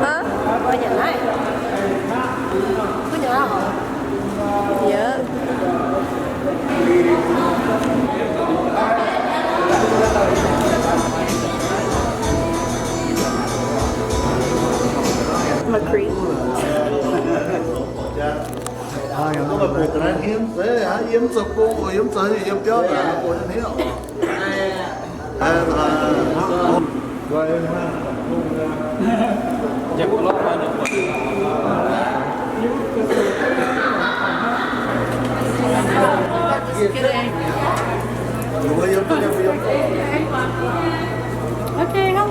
Huh? Oh, yeah, nice. Good job. Yeah. McCree. Hnangv naaiv hiuv, yiem zoux gong, yiem zoux, yiem biauv naaic, yiem biauv naaic. Okay, hello.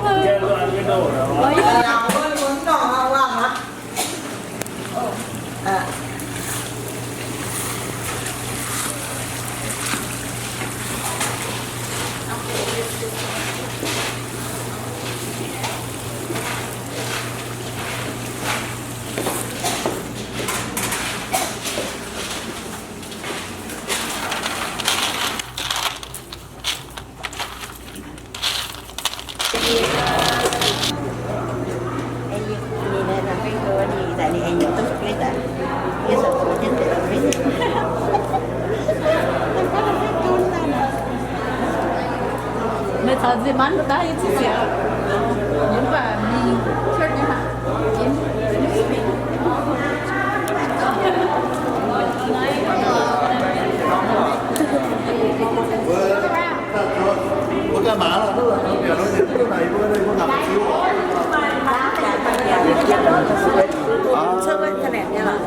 Meih caux nziex manv daaih yie ziqv ziec. Yie mv baac mingh cuotv nyei maah.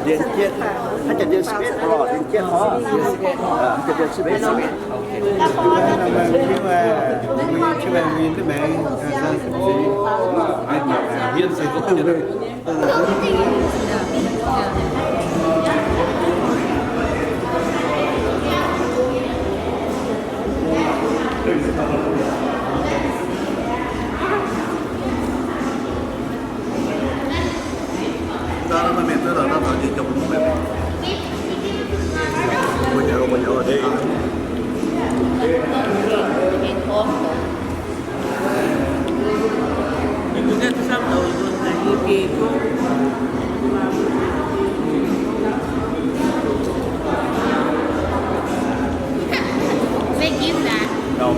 Liên kết, nó cho liên kết thôi, liên kết. Liên kết. They give that. No.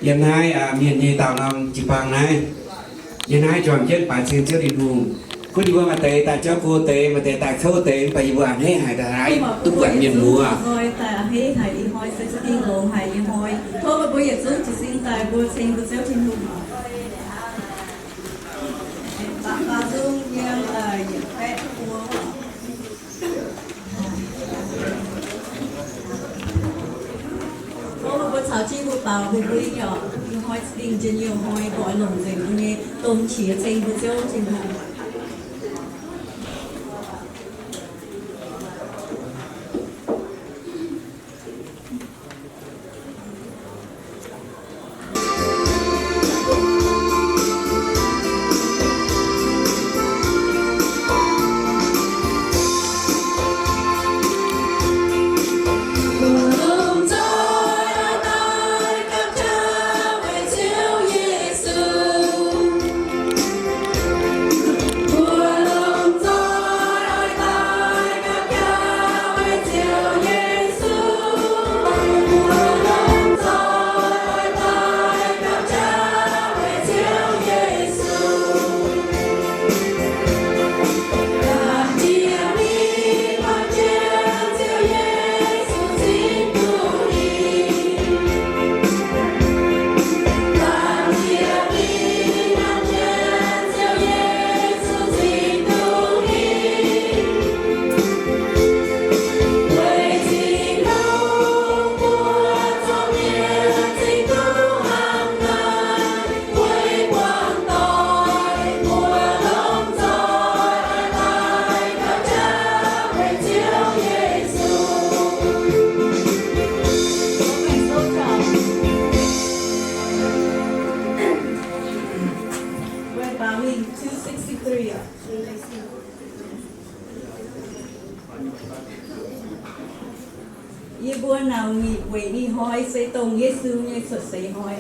Yiem naaiv mienh nyei daauh norm jiu-baang naaiv, yiem naaiv juangc jienv baaix ceng Ziouv Tin-Hungh. Gunv yie mbuo maaih deix daaih jauv go deix, maaih deix daaih kouv deix, mv baac yie mbuo a'hneiv haic, daaih haiz duqv buatc mienh muoz. Tov meih mbuo caux jienv mbuo baaux mbuo mbuo ih nyungc, ih hnoi za'gengh njien-youh hnoi, oix longc nzengc mbuo nyei domh qiex ceng mbuo Ziouv Tin-Hungh. We're bowing two sixty-three. Yie mbuo nauc nyic weic ninh hnoi se dongh Yesu nyei cuotv seix hnoi.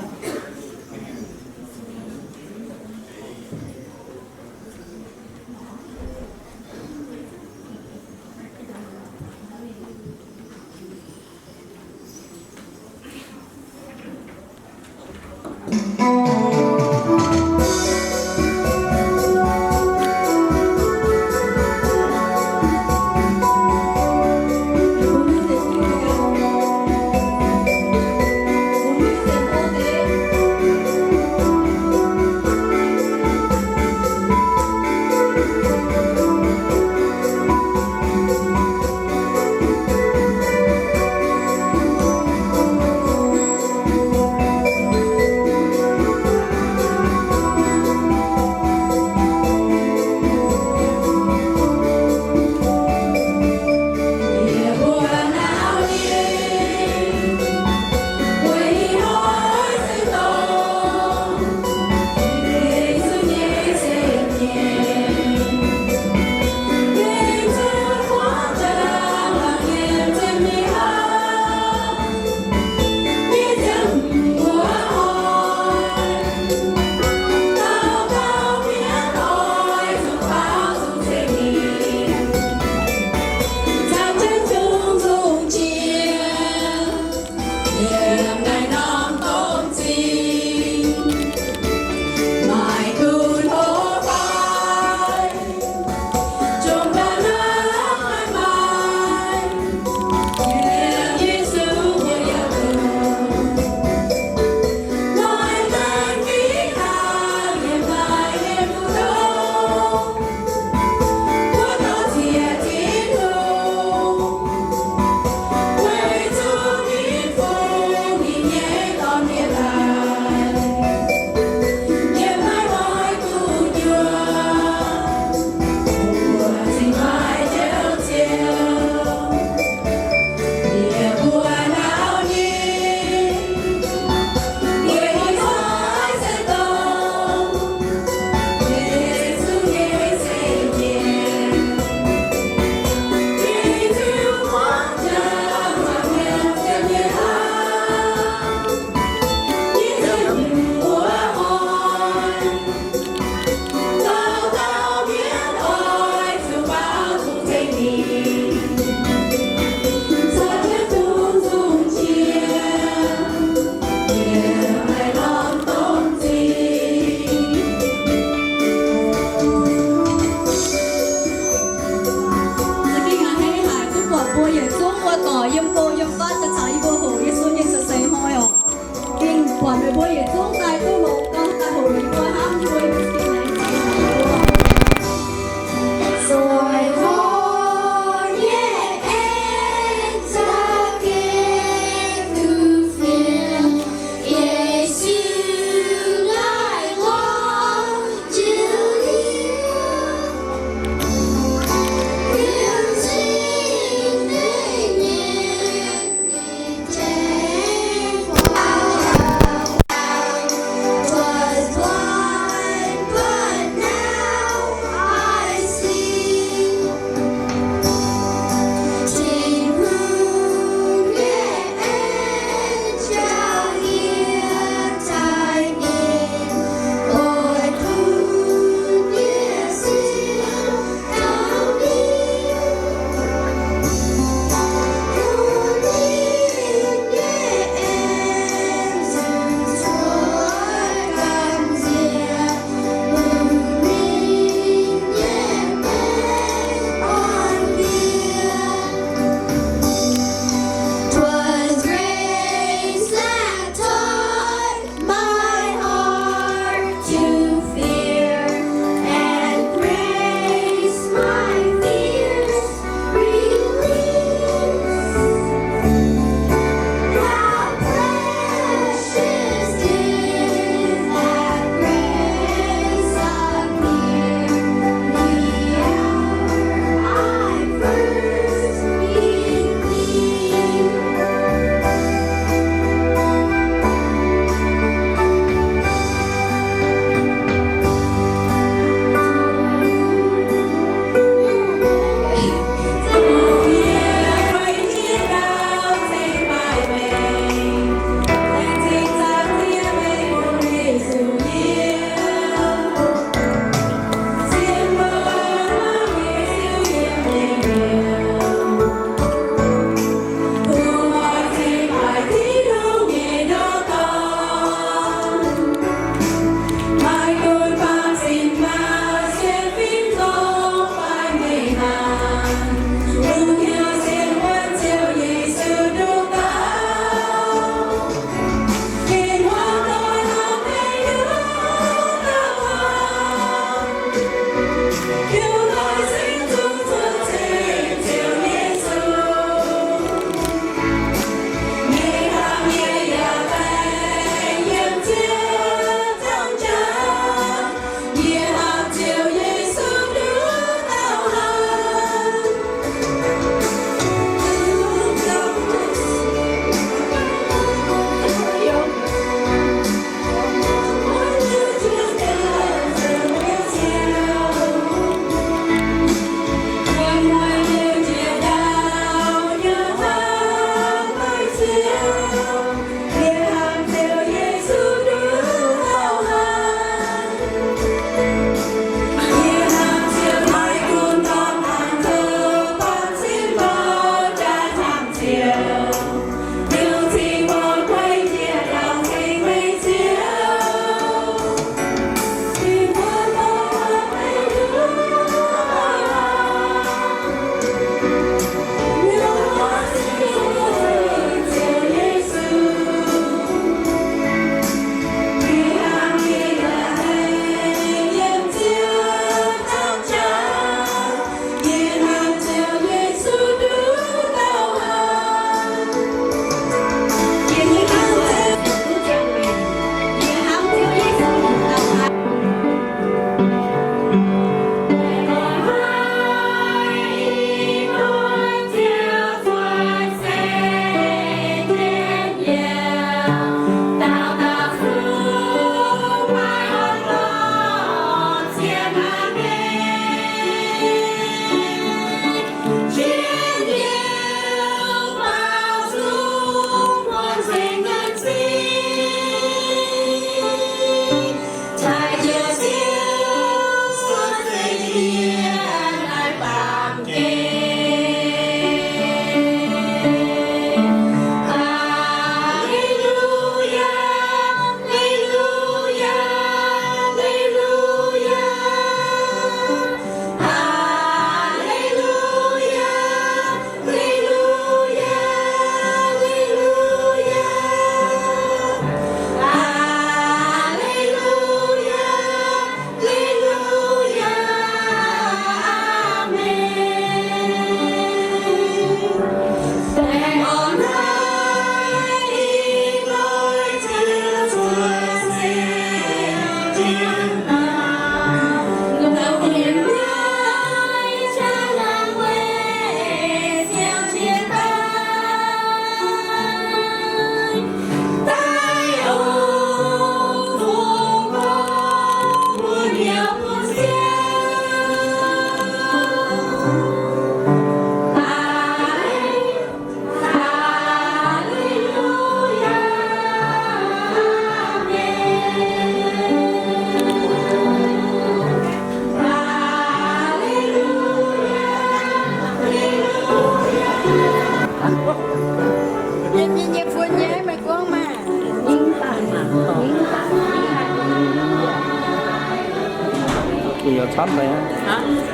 Ninh nyei mbuo nyei, meih gorngv maah.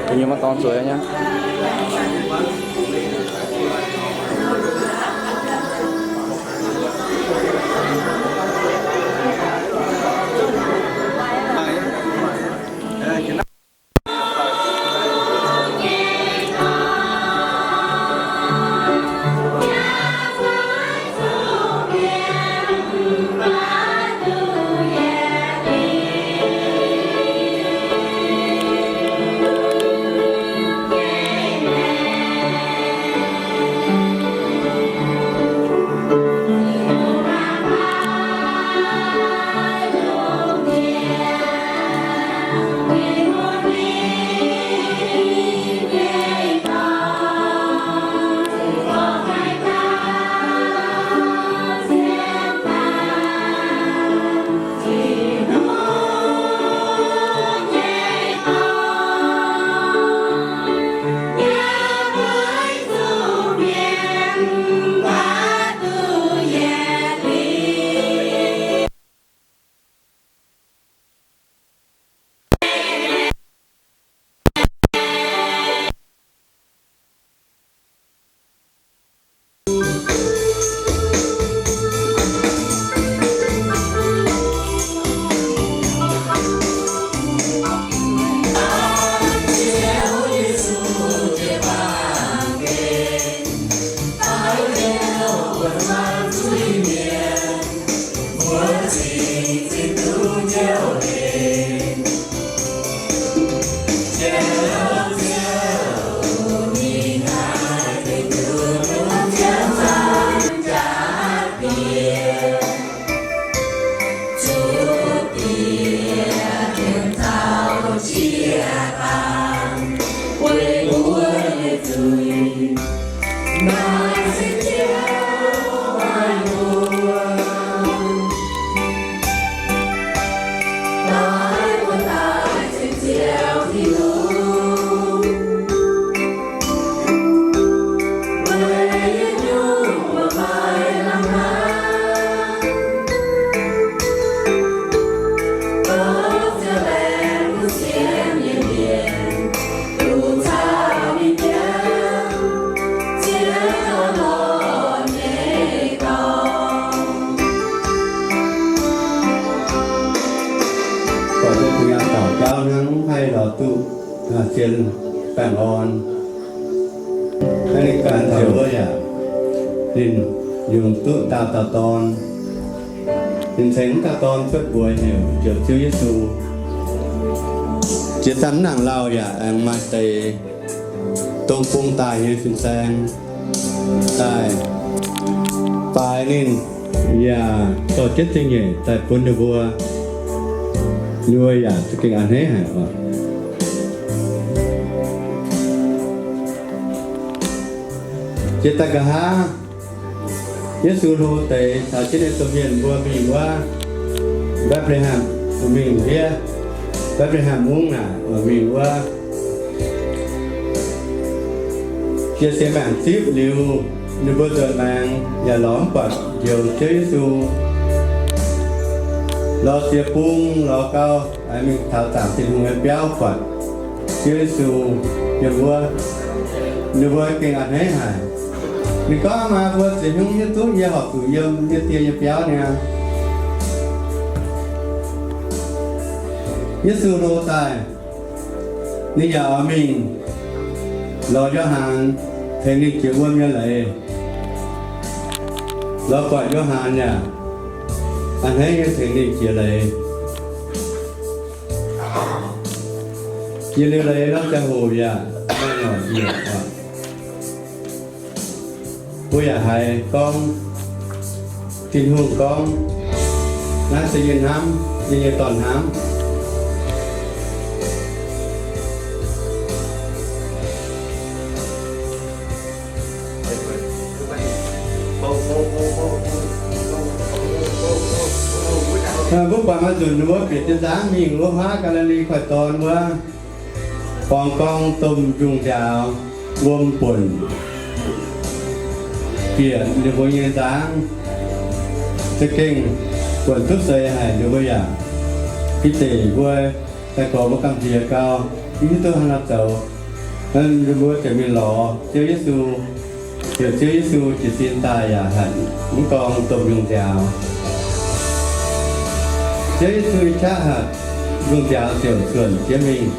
Ninh nyei maiv dorngx zueiz nyei. Buatc duqv dingh aqv, daux gaux hnangv haih lorz duqv zien baengh orn. Hnangv ninh ganh ziouc wuov yaac, ninh yungz duqv dauh dauh dorn. Ninh ceix wuov dauh dorn cuotv mbuox heuc Njoux Ziouv Yesu. Jiex daaih mv nangc lauh yaac aengx maaih deix dongh bung daaih nyei fin-saeng daaih baaix ninh, yaac zorqv jienv zingh nyeic daaih bun ninh mbuo. Ninh mbuo yaac za'gengh a'hneiv haic oc. Jiex daaih nqa'haav, Yesu hlo deix caux jienv ninh domh mienh mbuo mingh wuov Mbetc^le^hem, mingh ndiev Mbetc^le^hem Mungv naaic, mingh wuov jiex seix maengc zipv liuz, ninh mbuo nzuonx maengx yaac lorz mv buatc Njoux Ziouv Yesu. Lorz ziex bung lorz gau, mingh taux zaangc Tin-Hungh nyei biauv buatc Ziouv Yesu yiem wuov. Ninh mbuo gengh a'hneiv haic. Ninh gorngv, Maa, mbuo ziouc hnyouv hiuv duqv yie horpc zuqc yiem yie Die nyei biauv niaa. Yesu hlo daaih, ninh yaac oix mingh lorz Yo^han tengx ninh jiex wuom nyei leiz. Lorz buatc Yo^han yaac a'hneiv nyei tengx ninh jiex leiz. Yie liuz leiz norm ziangh hoc yaac maaih noic yieqc oc. Mbuo yaac haiz gorngv, Tin-Hungh gorngv, naaiv se yie hnamv, yie nyei Dorn-hnamv. Mbuo buatc maaih nzunc ninh mbuo bieqc jienv nzangv mingh wuov huaav Gaa^li^li Koiv-Dorn wuov, borngz gorngv domh njungh nziaaux wuom buonc bieqc ninh mbuo nyei nzangv, za'gengh buonc duqv seix haic ninh mbuo yaac. Bide mbuo daaih gorx mbuo gamh nziex gau, mv hiuv duqv haaix nor zoux. Ninh mbuo ziouc mingh lorz Ziouv Yesu. Ziouc Ziouv Yesu jiez sin daaih yaac hatc mv gorngv domh njungh nziaaux. Ziouv Yesu qaqv hatc njungh nziaaux ziouc cuonx jienv mingh.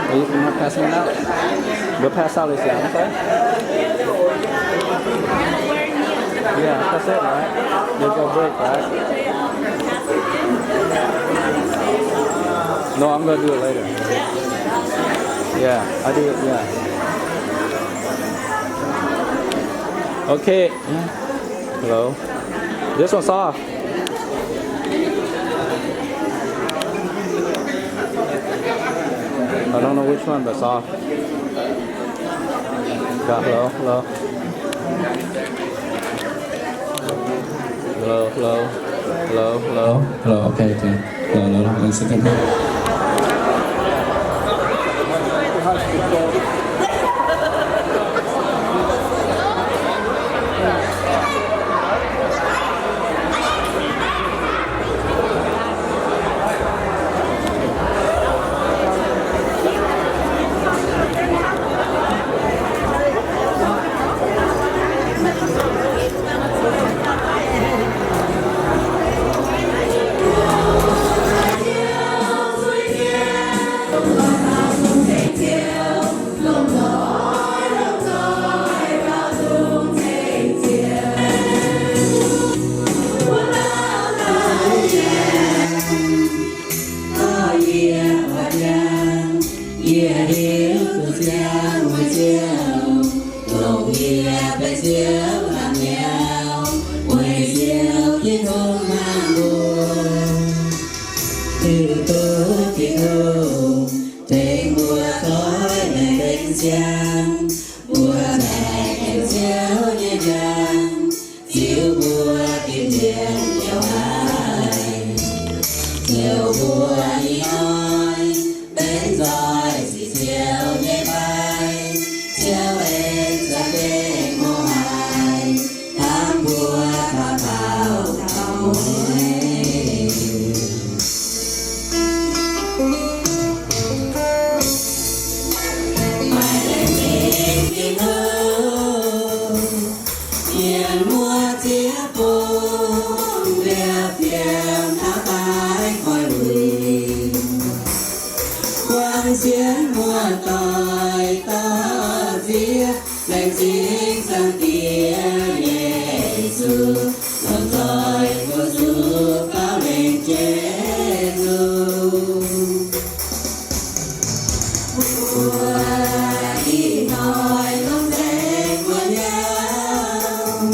Are you not passing it out? We'll pass out this, yeah, okay? Yeah, that's it, right? We'll go break, right? No, I'm gonna do it later. Yeah, I do it, yeah. Okay. Hello. This one's off. I don't know which one, but it's off. Yeah, hello, hello. Hello, hello. Hello, hello. Hello, okay, okay. Hello, hello, hello. One second. Yie hiuv duqv ziangh weic Ziouv, dongh yie benx Ziouv lamh nyauz, weic Ziouv Tin-Hungh hnangv mbuo. Hiuv duqv Tin-Hungh tengx mbuo doix laengz zingh siang, mbuo baengh heuc Ziouv nyei njang, ziux mbuo gengh njien-youh haic. Ziouv mbuo ih hnoi benx nzoih sic Ziouv nyei fai? Ziouv aengx za'gengh mouh haic hnangv mbuo dauh dauh taux mueiz. Maaih laengz zingh Tin-Hungh, mienh muoz ziex bung, liepc fiem taux daaih koiv wuic. Buang sienx muoz-doic dorh ziex, laengz zingh Zaangc Diex Yesu, lomh nzoih mbuo zuqc gauh lengc jiex nzungh. Mbuo ih hnoi longc nzengc mbuo nyei,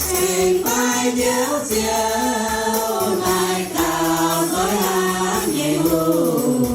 zengc fai Njoux Ziouv maaih gaux nzoih hnangv nyei hungh.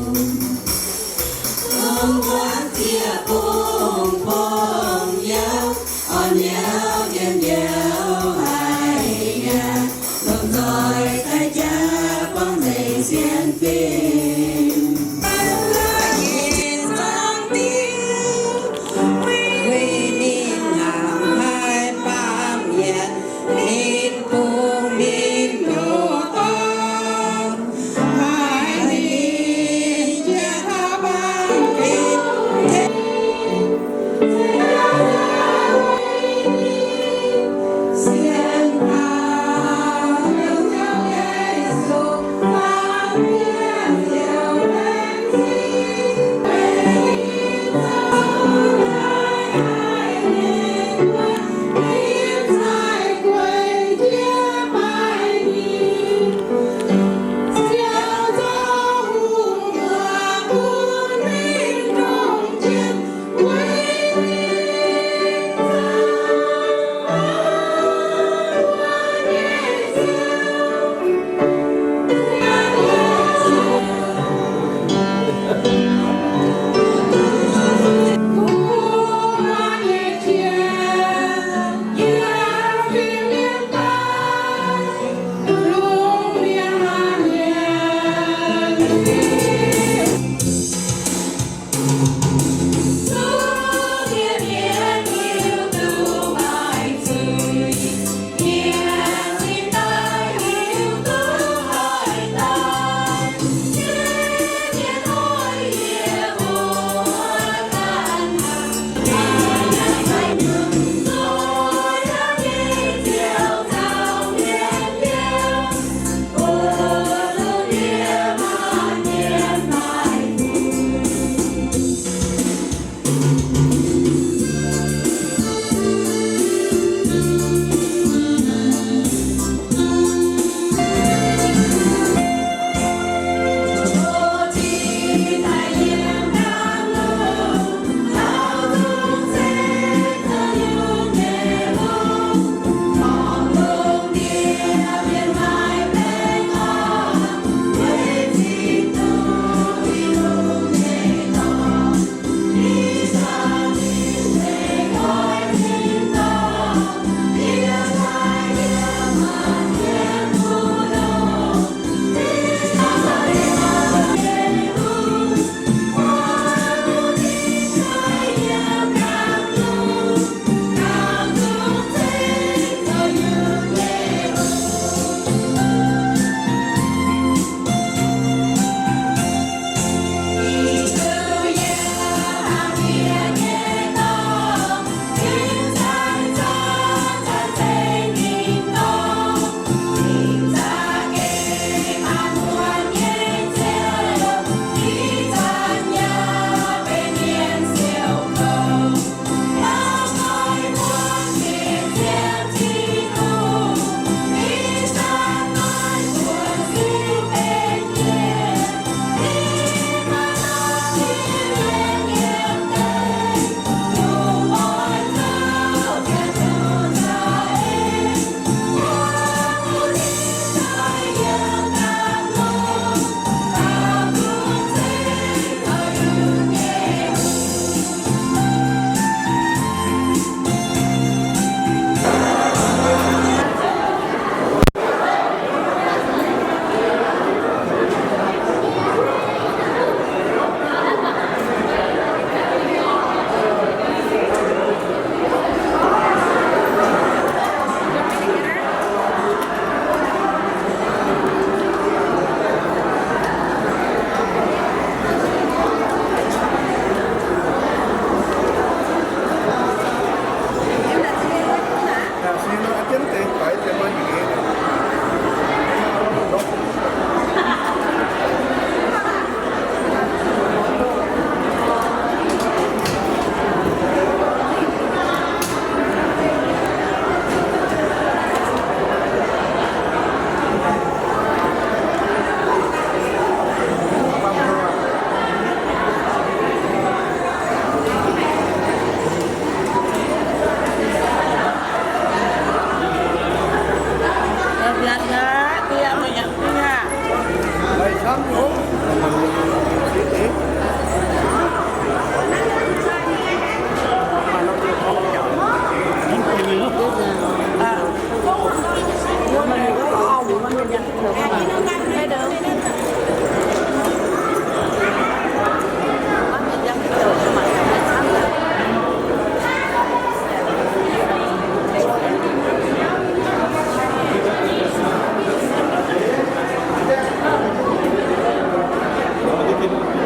Tin-Hungh